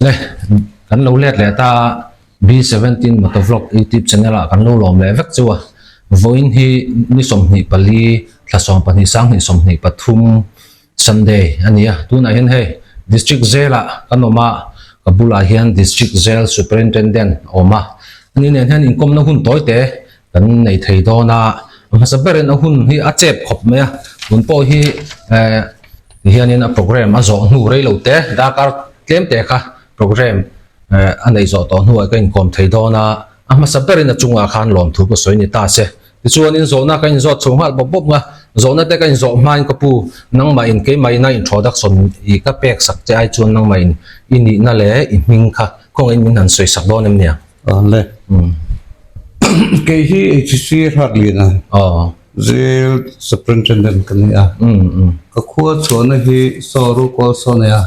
Le kan lo let leh ta a B17 Motovlog YouTube channel ah kan lo lawm leh vek chu a vawiin hi ni 24 thla 12 sanghnih 23 Sunday a ni a tunah hian hei District Jail ah kan awm a ka bulah hian District Jail Superintendent a awm a ani nen hian inkawmna hun tawi te kan nei thei dawn a a hmasa berin a hun hi a chep khawp mai a tun pawh hi eh tihianin a program a zawh hnu rei lo te darkar tlem te kha program eh a neih zawh tawh hnuah ka inkawm thei dawn a a hmasa berin a chungah khan lawmthu ka sawi ni ta se tichuanin zawhna ka inzawt chho nghal bawp bawp nga zawhna te ka inzawh hmain ka pu nangmah in keimah ina introduction i ka pek sak che ai chuan nangmah in i nihna leh i hming kha kawngin min han sawi sak dawn em nia. Le. Kei hi HC Hratliana Jail Superintendent ka ni a. Ka khua chhuahna hi Sawru Kawlsaw nia.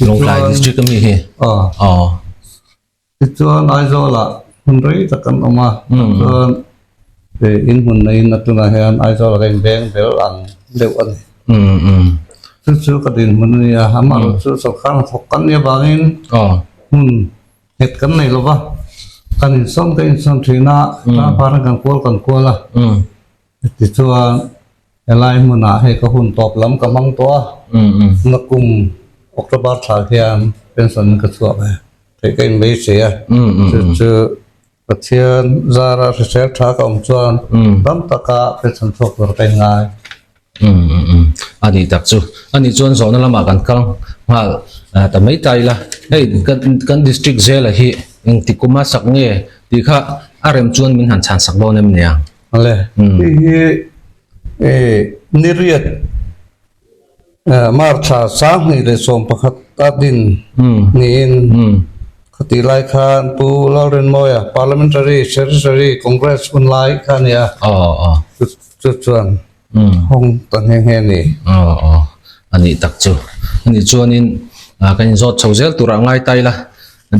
Lawngtlai District ami hi. Tichuan Aizawlah hmun rei tak kan awm a. Chuan in hmun neiin a tunah hian Aizawlah ka inbeng bel ang deuh a ni. Chu chu ka dinhmun a ni a. Amaherawhchu sorkar hnathawk kan nih avangin hmun Nghet kan nei lo va, kan insawn ka insawn thin a, tlangparin kan kual kan kual a, tichuan helai hmunah hei ka hun tawp lam ka hmang tawh a, nakum October thla hian pension in ka chhuak e, theih ka inbeisei a, chu chu Pathian zara hrisel tha ka awm chuan tam taka pension chhuak tur ka inngai. A nih tak chu. A nih chuan zawhna lamah kan kal nghal ta mai ta ila. Hei kan district zela hi engti kuma sak nge tih kha a rem chuan min han chhan sak dawn em nia? Le, hei hi niriat March thla 2011 a din niin khatih lai khan Pu Lalrinmawia Parliamentary Secretary Congress hun lai kha a ni a. Chu chuan hawng ta nghe nghe a ni. Aw aw a nih tak chu. A nih chuanin kan inzawt chho zel turah ngai ta ila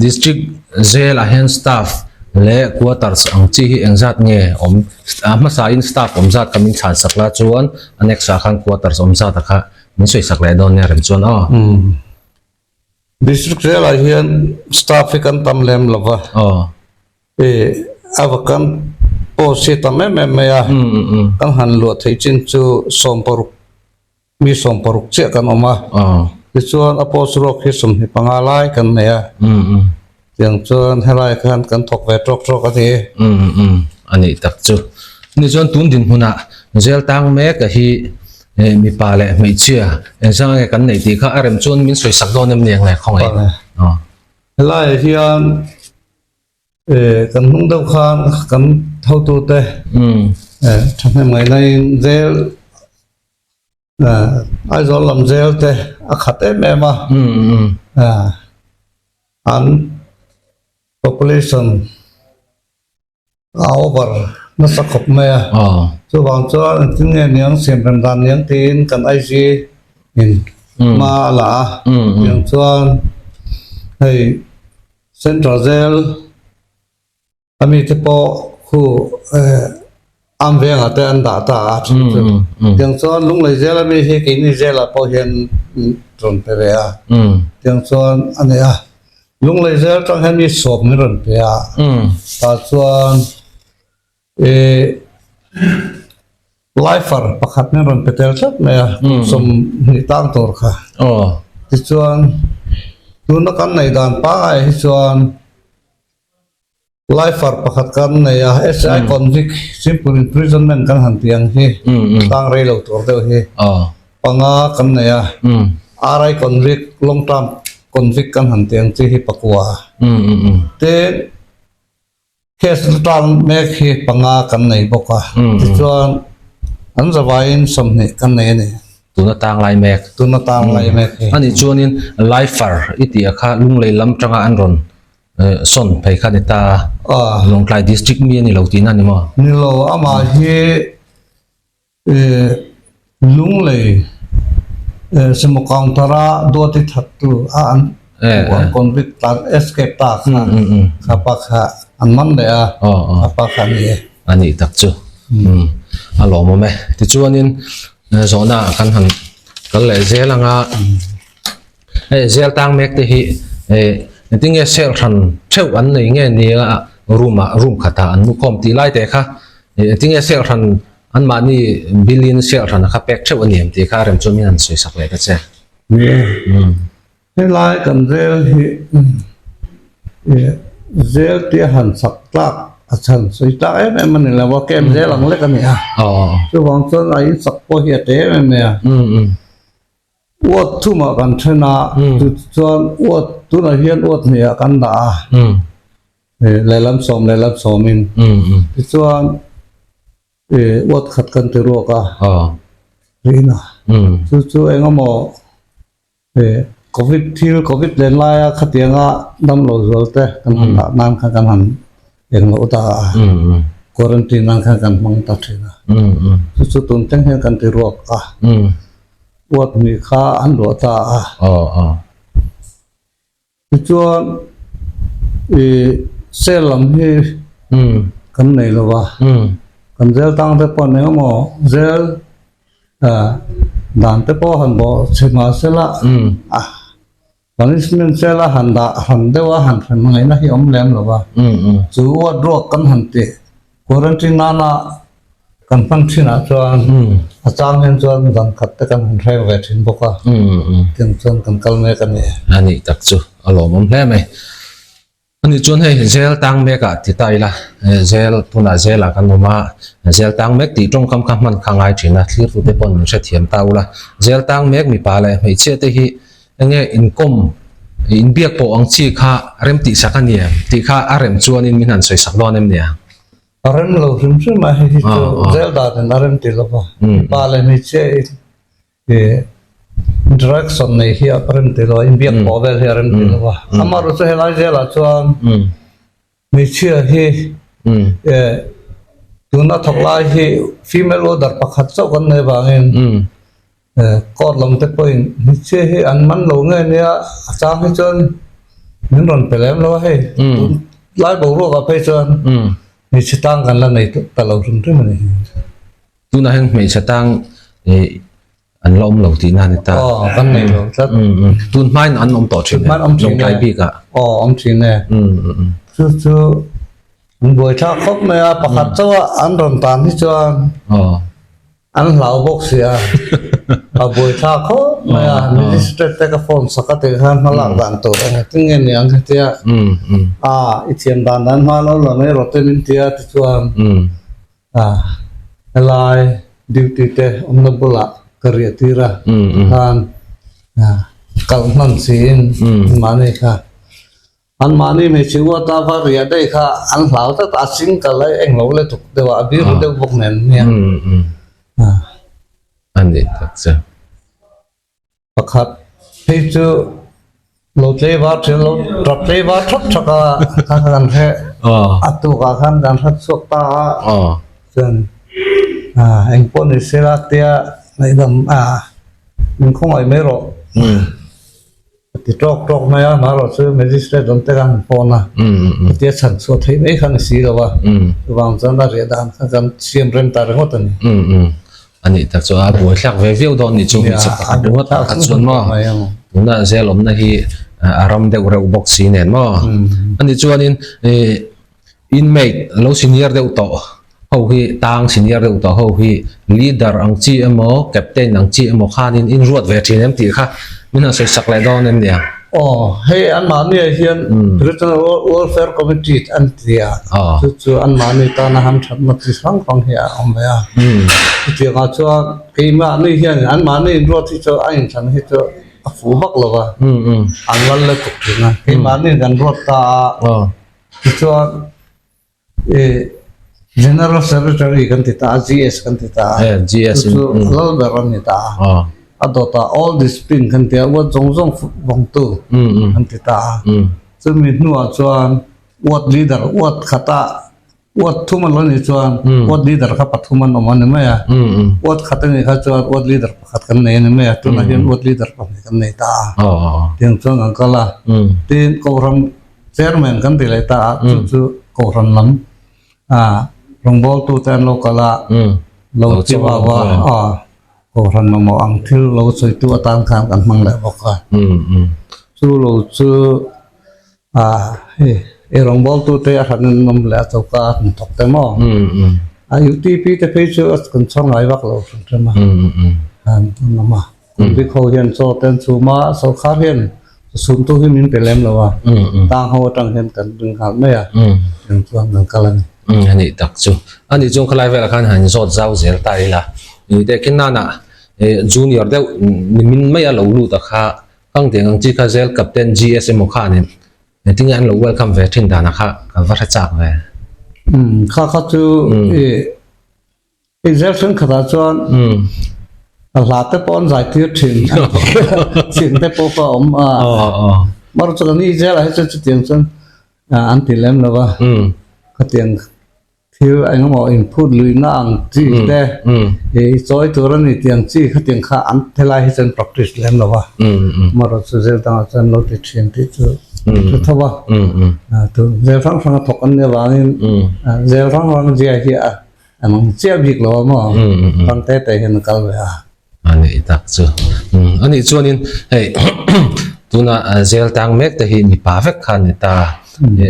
District Jail ah hian staff leh quarters ang chi hi engzat nge awm a hmasain staff awm zat kha min chhan sak la chuan a next ah khan quarters awm zat a kha min sawi sak leh dawn nia rem chuan aw. District Jail ah hian staff hi kan tam lem lo va. Aw. A va kan post hi tam em em mai a, kan han luah theih chin chu 60 mi 60 chiah kan awm a, tichuan a post ruak hi 25 lai kan nei a, tiang chuan helai khan kan thawk ve tawk tawk a ni. A nih tak chu. Ni chuan tun dinhmunah jail tang mek a hi mipa leh hmeichhia engzang nge kan neih tih kha a rem chuan min sawi sak dawn em ni ang le khawngaih. Helaiah hian Kan hnung deuh khan kan hotute thahnem ngaihnain jail Aizawl lam jail te a khat em em a, an population a over nasa khawp mai a, chuvang chuan engtin nge niang siamrem dan niang tiin kan IG in hma a la a, tiang chuan hei. Central Jail a mite pawh khu am vengah te an dah ta a then chu. Tiang chuan Lunglei Jail a mi hi keini Jail ah pawh hian rawn pe ve a. Tiang chuan a nei a. Lunglei Jail atang hian mi sawm min rawn pe a. Tah chuan Lifer pakhat min rawn pe tel tlat mai a, 20 tang tur kha. Tichuan, tuna kan neih dan pangai hi chuan lifer pakhat kan nei a, SI convict, simple imprisonment kan han tih ang hi, tang rei lo tur deuh hi, panga kan nei a, RI convict, long term convict kan han tih ang chi hi pakua. Tin, Case na tan mek hi panga kan nei bawk a, tichuan an zavaiin 20 kan nei a ni. Tuna tang lai mek. Tuna tang lai mek hi. Ani chuanin Laifer i tih a kha Lunglei lam tanga an rawn sawn phei kha ni ta a, Lawngtlai District mi a ni lo tihna a ni maw? Ni lo, amah hi Lunglei Sumo counter a duati thattu a an an convict ta escape ta kha kha pa kha an man leh a kha pa kha a ni e. A nih tak chu a lawmawm e. Tichuanin zawhna ah kan han kal leh zel anga hei zel tang mek te hi. Engtin nge cell hran theuh an nei nge nia room ah room khatah an mu khawm tih lai te kha engtin nge cell hran anmahni bill in cell hran a kha pek theuh a ni em tih kha rem chuan min han sawi sak leh ta che. Ni e. Helai kan zel hi zel tia han sak tlak a chhan sawi tlak em em a ni lo a, camp zel ang lek a ni a. Chuvang chuan a insak pawh hi a te em em mai a. Uat thumah kan then a, chuan uat tunah hian uat hnih ah kan dah a, lehlam sawm lehlam sawmin. Tichuan uat khat kan ti ruak a, rihna. Chu chu engemaw Covid thil Covid len laia khatianga damlo zual te kan han dah nan khan kan han englo ta a, quarantine nan khan kan hmang ta thin a. Chu chu tun thleng hian kan ti ruak a, uat hnih kha an luah ta a. Tichuan ih cell lam hi kan nei lo va, kan zel tang te pawh eng emaw zel dan te pawh han bawh chhe mah sela a punishment cell a han dah han deuh a han hrem ngaihna hi awm lem lo va, chu uat ruak kan han tih quarantine nana Kan hman thinah chuan a chang hian chuan zan khat te kan han hreng ve thin bawk a, tiang chuan kan kal mek a ni. A nih tak chu a lawmawm hle mai. Ani chuan hei zel tang mek ah ti ta ila, zel tunah zel ah kan awm a, zel tang mek tih tawngkam kha hman kha ngai thin a, thlirtu te pawn min hrethiam ta ula. Zel tang mek mipa leh hmeichhia te hi enge inkawm inbiak pawh ang chi kha rem tih sak a ni em tih kha a rem chuanin min han sawi sak dawn em nia. A rem lo hrim hrim a, hei hi chu zel danin a rem ti lo va, mipa leh hmeichhia in interaction nei hi a rem ti lo a, inbiak pawh vel hi a rem ti lo va. Amaherawhchu chu helai zelah chuan hmeichhia hi tuna thawk lai hi female warder pakhat chauh kan nei avangin court lam te pawhin hmeichhia hi an man lo nge nia a chang hi chuan min rawn pe lem lo a hei tun lai boruak ah phei chuan hmeichhe tang kan la nei ta lo hrim hrim a ni. Tunah hian hmeichhe tang an la awm lo tihna a ni ta. Aw kan nei lo tlat. Tun hmain an awm tawh thin em? Lawngtlai bik ah. Aw awm thin e. Chu chu an buaithlak khawp mai a pakhat chauh a an rawn tan hi chuan An hlau bawk si a, a buai thlak khawp mai a, Magistrate te ka phone sak a tih khan hma lak dan tur eng tin nge ni ang hetia a i thiam dan dan hma lo la mai rawh te min ti a tichuan a helai duty te awmna bulah ka riah tir a tikhan kalh hman siin mahni kha Anmahni hmeichhe uata va riah daih kha an hlau tlat a, a single a englo le tuk deuh a, a biru deuh bawk nen nia. A ni tak che. Pakhat phei chu lo tleivar thin lo tap tleivar thak thak a kha kan hre a tukah khan kan hrat chhuak ta a chuan engpawh ni sela tia ngaihdam min khawngaih mai rawh. A ti tawk tawk mai a, amaherawh chu Magistrate awm te khan an phone a, hetia chhan chhuah theih mai kha ni si lo a, chuvang chuan a riah dan kha kan siam rem ta ringawt a ni. A nih tak chu a buaithlak ve viau dawn nih chu hmeichhe pakhat ringawt ah kha chuan maw tuna zel awmna hi a ram deuh reuh bawk si nen maw a nih chuanin Inmate lo senior deuh tawh ho hi tang senior deuh tawh ho hi leader ang chi emaw captain ang chi emaw khanin in ruat ve thin em tih kha min han sawi sak leh dawn em nia. Aw, hei anmahni ah hian Prisoner Welfare Committee an ti a, chu chu anmahni tana hamthatna chi hrang hrang hi a awm ve a. Chutiang ah chuan keimahni hian anmahni inruat hi chu a inthlan hi chu a fuh vak lo va, an lal le tuk thin a, keimahni kan ruat ta a. Tichuan ih General Secretary kan ti ta a, GS kan ti ta a, chu chu lal ber a ni ta a, a dawtah All Discipline kan ti a, uat zawng zawng vawngtu kan ti ta a, chumi hnuah chuan uat leader uat khata uat thum a lo nih chuan uat leader kha pathum an awm a ni mai a, uat khat a nih kha chuan uat leader pakhat kan nei a ni mai a, tunah hian uat leader pahnih kan nei ta a, tiang chuan kan kal a, tin Kohhran Chairman kan ti leh ta a, chu chu Kohhran lam rawngbawltute an lo kal a, lo ti vau a, Kohhran mamawh ang thil lo sawitu atan khan kan hmang leh bawk a. Chu lo chu. Hei ei rawngbâwl tute a hran an awm leh a choka a hnathawk te maw? A UTP te phei chu a kan chhawr ngai vak lo hrim hrim a, an awm a. Convict ho hian chaw te an chhum a, sawrkhar hian chhumtu hi min pe lem lo a, tang ho atang hian kan ring nghal mai a, tiang chuan kan kal a ni. A nih tak chu. A nih chuan khalai velah khan han zawt zau zel ta ila. Tehkhin nana junior deuh nimin maia lo lut a kha Kangtiang ang chi kha zel Captain GS emaw khanin engtin nge an lo welcome ve thin danah kha ka va hre chak ve. Umm kha kha chu i i zel thenkhatah chuan a hla te pawh an zai tir thin thin te pawh kha a awm a. Mar chu kan i zelah hi chuan chutiang chuan an ti lem lo va khatiang Thil engemaw inphut luihna ang chi te, i chawi tur a ni tih ang chi khatiang kha an helai hi chuan practice lem lo va, amaherawh chu zel dangah chuan lo ti thin tih chu thu tho va. Tun zel hrang hranga thawk an nih avangin zel hrang hrang zia hi a ang chiah bik lo a maw, hrang te te hian a kal ve a. A nih tak chu. A nih chuanin hei tuna zel tang mek te hi mipa vek kha a ni ta.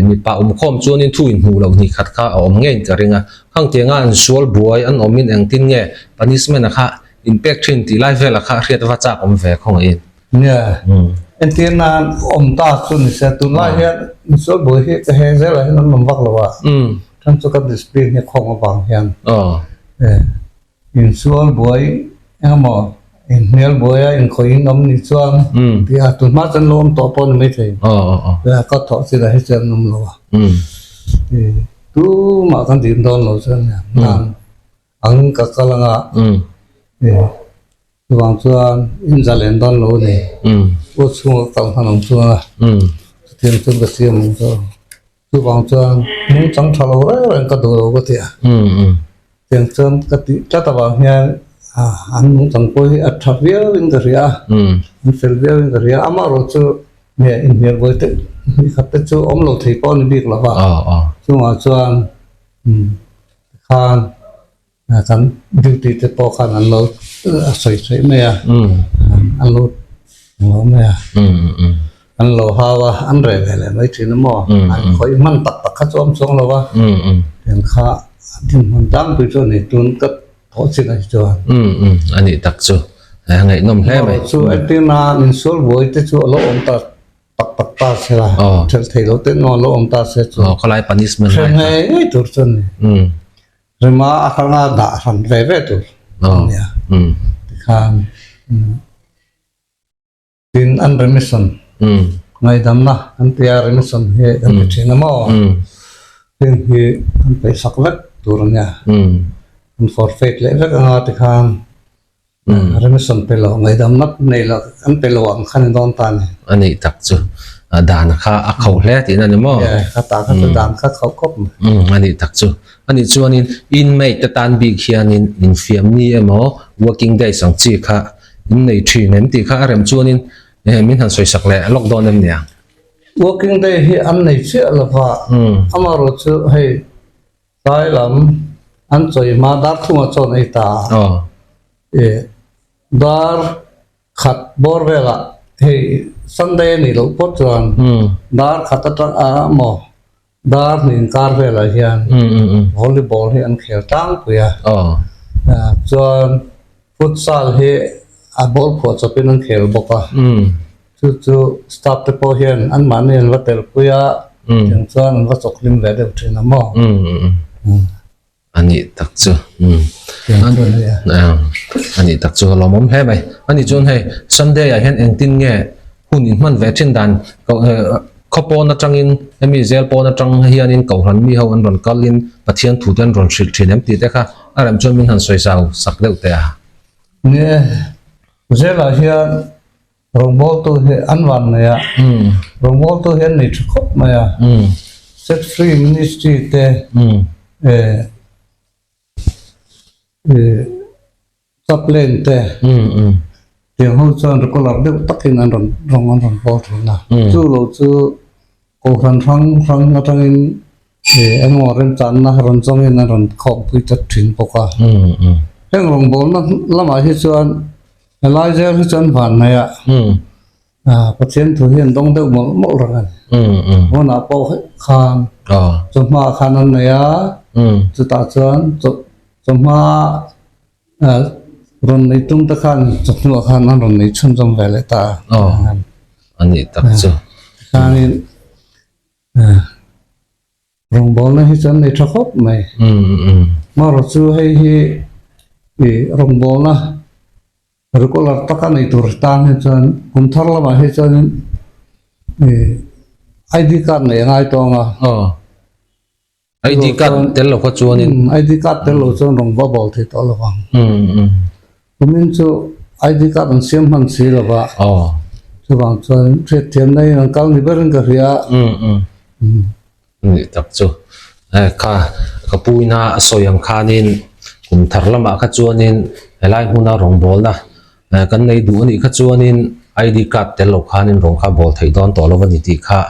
Mipa awmkhawm chuanin thu inhmuh loh hnih khat kha a awm ngeiin ka ring a. Khang tianga an sual buai an awmin engtin nge punishment a kha inpek thin tih lai velah kha hriat va chak awm ve khawngaih in. Nia, entir nan awm ta chu ni se tunlai hian insual buai hi ka heng zelah hian an awm vak lo a. Then chu ka discipline hi khawng avang hian. Insual buai engemaw inhmel buai a inkhawih in awm ni chuan tih a tunhma chuan lo awm tawh pawh a ni maithei. Ka thawh chi lah hi chuan an awm lo a. Tumah kan dim dawn lo chuan nan ang ka kal anga chuvang chuan in zalen dawn lo a ni. Aw chhunga ka kal hman ang chuan a chutiang chuan ka siam ang chu. Chuvang chuan nungchang tha lo reng reng ka duh lo ka ti a. Tiang chuan ka tih tlat avang hian an nungchang pawh hi a tha viau in ka hria a, an fel viau in ka hria a. Amaherawh chu nge inhnial buai te hnih khat te chu awm lo thei pawh a ni bik lo va. Chungah chuan tikhan kan duty te pawh khan an lo sawi sawi mai a, an lo lo mai a, an lo hau a, an reh ve leh mai thin a maw, an khawih hman tak tak kha chu awm chuang lo va, tiang kha dinhmun tlangpui chu a ni tun ka thawh chin a hi chuan. A nih tak chu, a ngaihnawm hle mai. Chu entirna insual buai te chu a lo awm ta. Tak tak ta se la, ṭhelh thei lo te ngaw lo awm ta se chu. Aw, khawlai punishment lai kha. Hrem ngei tur chu a ni. Rema a hranga dah hran ve ve tur a nia. Tikhan tin an remission ngaidamna an tia remission hi kan ti ṭhin a maw? Heng hi an peihsak vek tur a nia. An forfeit leh vek anga tikhan Remission pe lo, ngaihdamna nei lo, an pe lo ang khan i dawn ta a ni. A nih tak chu dan kha a kho hle tihna a ni maw? Ye, ka ta kha chu dan kha kho khawp mai. Umm, a nih tak chu. A nih chuanin inmate te tan bik hianin infiam ni emaw working days ang chi kha in nei thin em tih kha a rem chuanin min han sawisak leh lawk dawn em nia? Working day hi an nei chiah lova, amaherawh chu hei Tlai lam an chawi hma dar thungah chuan ei ta a, i dar khat bawr velah hei Sunday a nih loh pawh chuan dar khat atang a maw dar hnih inkar velah hian volleyball hi an khel tlangpui a, chuan futsal hi a ball phuah chawpin an khel bawk a. Chu chu staff te pawh hian anmahni an va telpui a, tiang chuan an va chawk hlim ve deuh thin a maw? A nih tak chu. Tiang chu a ni a. A nih tak chu a lawmawm hle mai. A nih chuan hei Sunday ah hian engtin nge hun inhman ve thin dan khaw pawn atangin hemi zel pawn atang hianin Kohhran mi ho an rawn kalin Pathian thu te an rawn hrilh thin em tih te kha a rem chuan min han sawi zau sak deuh teh a. Ni e, zelah hian Rawngbawltu hi an van nei a, rawngbawltu hi an nei tha khawp mai a, Set Free Ministry te Chaplain te tiang ho chuan regular deuh takin an rawn rawng an rawn bawl thin a, chu lo chu Kohhran hrang hrang atangin engemaw remchanna rawn zawngin an rawn khawmpui tlat thin bawk a. Heng rawngbawlna lamah hi chuan helai zel hi chuan van mai a. Pathian thu hi an dawng deuh mawlh mawlh reng a ni. Hmunah pawh khan chawhma khan an nei a, chutah chuan chawhma rawn nei tum te khan chawhnuah khan an rawn nei chhunzawm ve leh ta a. A nih tak chu. Tikhanin Rawngbawlna hi chuan nei tha khawp mai. Marawh chu hei hi ih rawngbawlna regular taka nei tur tan hi chuan kum thar lamah hi chuanin ih ID card neih a ngai tawh ang a. Aw. ID card tel lo kha chuanin. ID card tel lo chuan rawng va bawl thei tawh lo vang. Kumin chu ID card an siam hman si lo va. Aw. Chuvang chuan hriatthiamna in an kal ni berin ka hria. Ni tak chu kha ka pu ina a sawi ang khanin kum thar lamah kha chuanin helai hmuna rawngbawlna kan nei duh anih kha chuanin ID card tel lo khanin rawng kha bawl theih dawn tawh lo a ni tih kha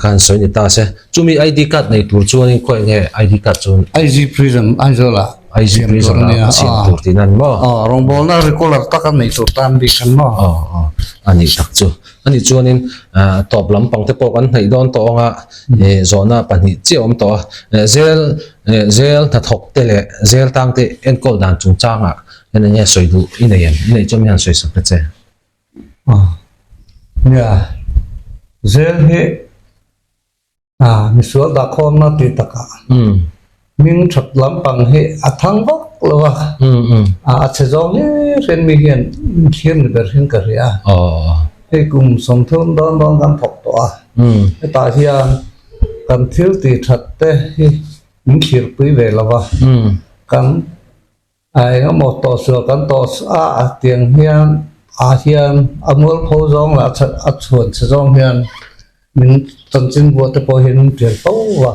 khan sawi ni ta se. Chumi ID card nei tur chuanin khaw eng nge ID card chu? IG Prison Aizawl ah IG Prison ah siam tur tihna a ni maw? Aw rawngbawlna regular taka nei tur tan bik an maw? Aw aw a nih tak chu. Ani chuanin tawp lampang te pawh kan hnaih dawn tawh anga zawhna pahnih chiah awm tawh a. Zel zel hnathawk te leh zel tang te enkawl dan chungchangah hian eng nge sawi duh i nei em? I neih chuan mi han sawi sak ta che. Nia, zel hi A misual dahkhawmna tih takah hming that lampang hi a thang vak lo a, a chhe zawng hlir hian mi hian thlir ni ber hian ka hria a. Hei kum sawmthum dawn dawn kan thawk tawh a, hetah hian kan thil tih that te hi min thlirpui ve lo va, kan A engemaw tawhsual kan tawh a a tiang hian ah hian a mualpho zawng leh a chhuan chhe zawng hian min chanchin buah te pawh hian min pian fo va.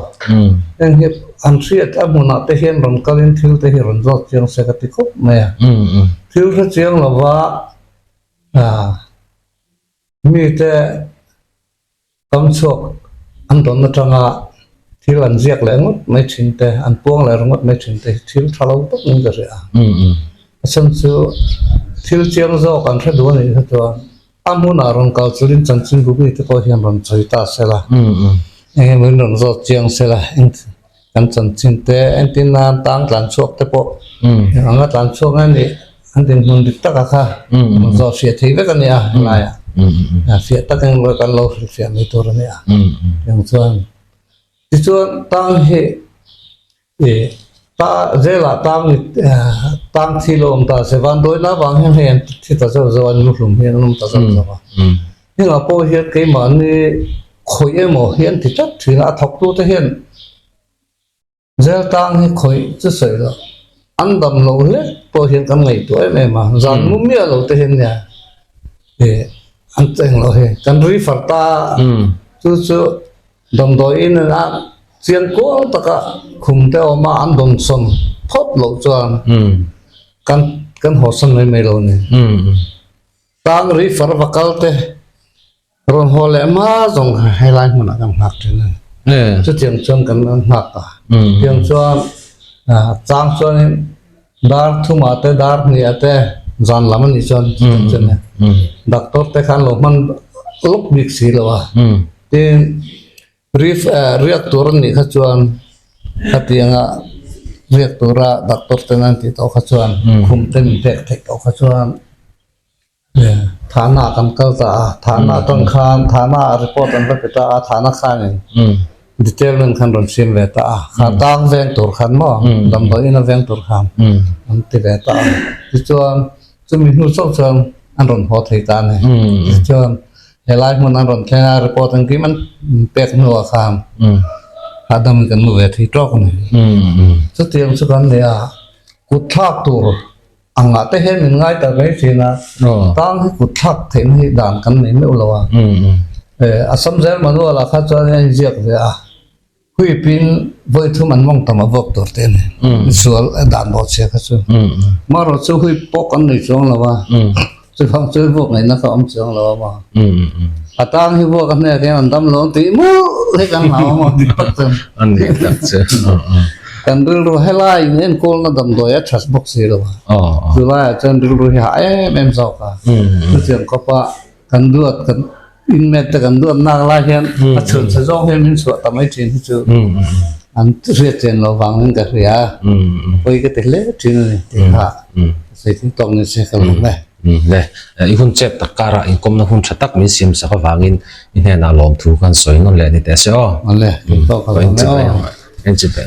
Heng hi an hriat a hmunah te hian rawn kalin thil te hi rawn zawt chiang se ka ti khawp mai a. Thil hre chiang lova mite Kam chhuak an dawn atanga thil an ziak leh ngawt mai thin te, an puang leh ringawt mai thin te hi thil tha lo tak in ka hria a. A chhan chu thil chiang zawk an hre duh a nih kha chuan a hmunah rawn kal chulin chanchinbu mi te pawh hian rawn sawi ta se la, eng emaw in rawn zawt chiang se la, kan chanchin te entir nan tang tlan chhuak te pawh eng anga tlan chhuak nge nih an dinhmun dik taka kha rawn zawh hriat thei vek a nia helaiah fiah takin kan lo hrilhfiah mai tur a nia tiang chuan tichuan tang hi ih ta zelah tang tang thi lo awm ta se vanduaina avang hian hei an thi ta zauh zauh a an luhlum hian an awm ta zauh zauh a hengah pawh hian keimahni Khawih emaw hi an ti tlat thin a, a thawktute hian Zeltang hi khawih chu sawi loh, an dam lo hlek pawh hian kan ngaihtuah em em a, zan mu miah lo te hian nia ih an cheng loh hi kan refer ta chu chu damdawi in a chiang kual taka khum te awm a an dawnsawn phawt loh chuan kan kan hawsan mai mai lo a ni. Tang refer va kal te. Rawn haw leh hma zawng helai hmunah kan nghak thin a ni. Chutiang chuan kan nghak a. Chutiang chuan chang chuanin dar thumah te dar hniah te zan lam a nih chuan chutiang chuan doctor te khan lo hman lawk bik si lo a. Tin rif riak tur a nih kha chuan khatianga riak tura doctor ten an tih tawh kha chuan khum te min pek theih tawh kha chuan Thana kan kal ta a, Thana atang khan Thana ah report an va pe ta a, Thana khanin detailment khan rawn siam ve ta a, kha tang veng tur khan maw damdawi in a veng tur khan an ti ve ta a, tichuan chumi hnu chauh chuan an rawn haw thei ta a ni. Tichuan helai hmun an rawn thleng a, report engkim an pek hnuah khan hahdam in kan mu ve thei tawk a ni. Chutiang chu kan ni a, kut thlak tur Angah te hian min ngai ta mai thin a, tang hi kut thlak theihna hi dan kan nei meuh lo a. Assam zel manual ah kha chuan a inziak ve a, huipin vawi thum an mawng tam a vuak tur te a ni, misual dan bawh chhia kha chu. Marawh chu huip pawh kan nei chuang lo a, chuvang chu vuak ngaihna kha a awm chuang lo a maw. A tang hi vuak a hnek hian an dam lo ang tih mawlh hi kan hlau a maw dik tak chuan. A ni tak chu. Kan rilru helai in enkawlna damdawi a that bawk si lo a, chulaiah chuan rilru hi hah em em zawk a, chutiang khawpa kan duat kan. Inmet te kan duat nak lai hian a chhun chhe zawng hian min chhuah ta mai thin hi chu an hriat chen lo vangin ka hria a, pawi ka ti hle thin a ni tih kha ka sawi thei tawk ni se ka lawm e. Le, i hun chep tak karah inkawmna hun tha tak min siam sak avangin i hnenah lawmthu kan sawi nawn leh ni teh se aw. Awle, thei tawk ka lawm e aw. Enchip e.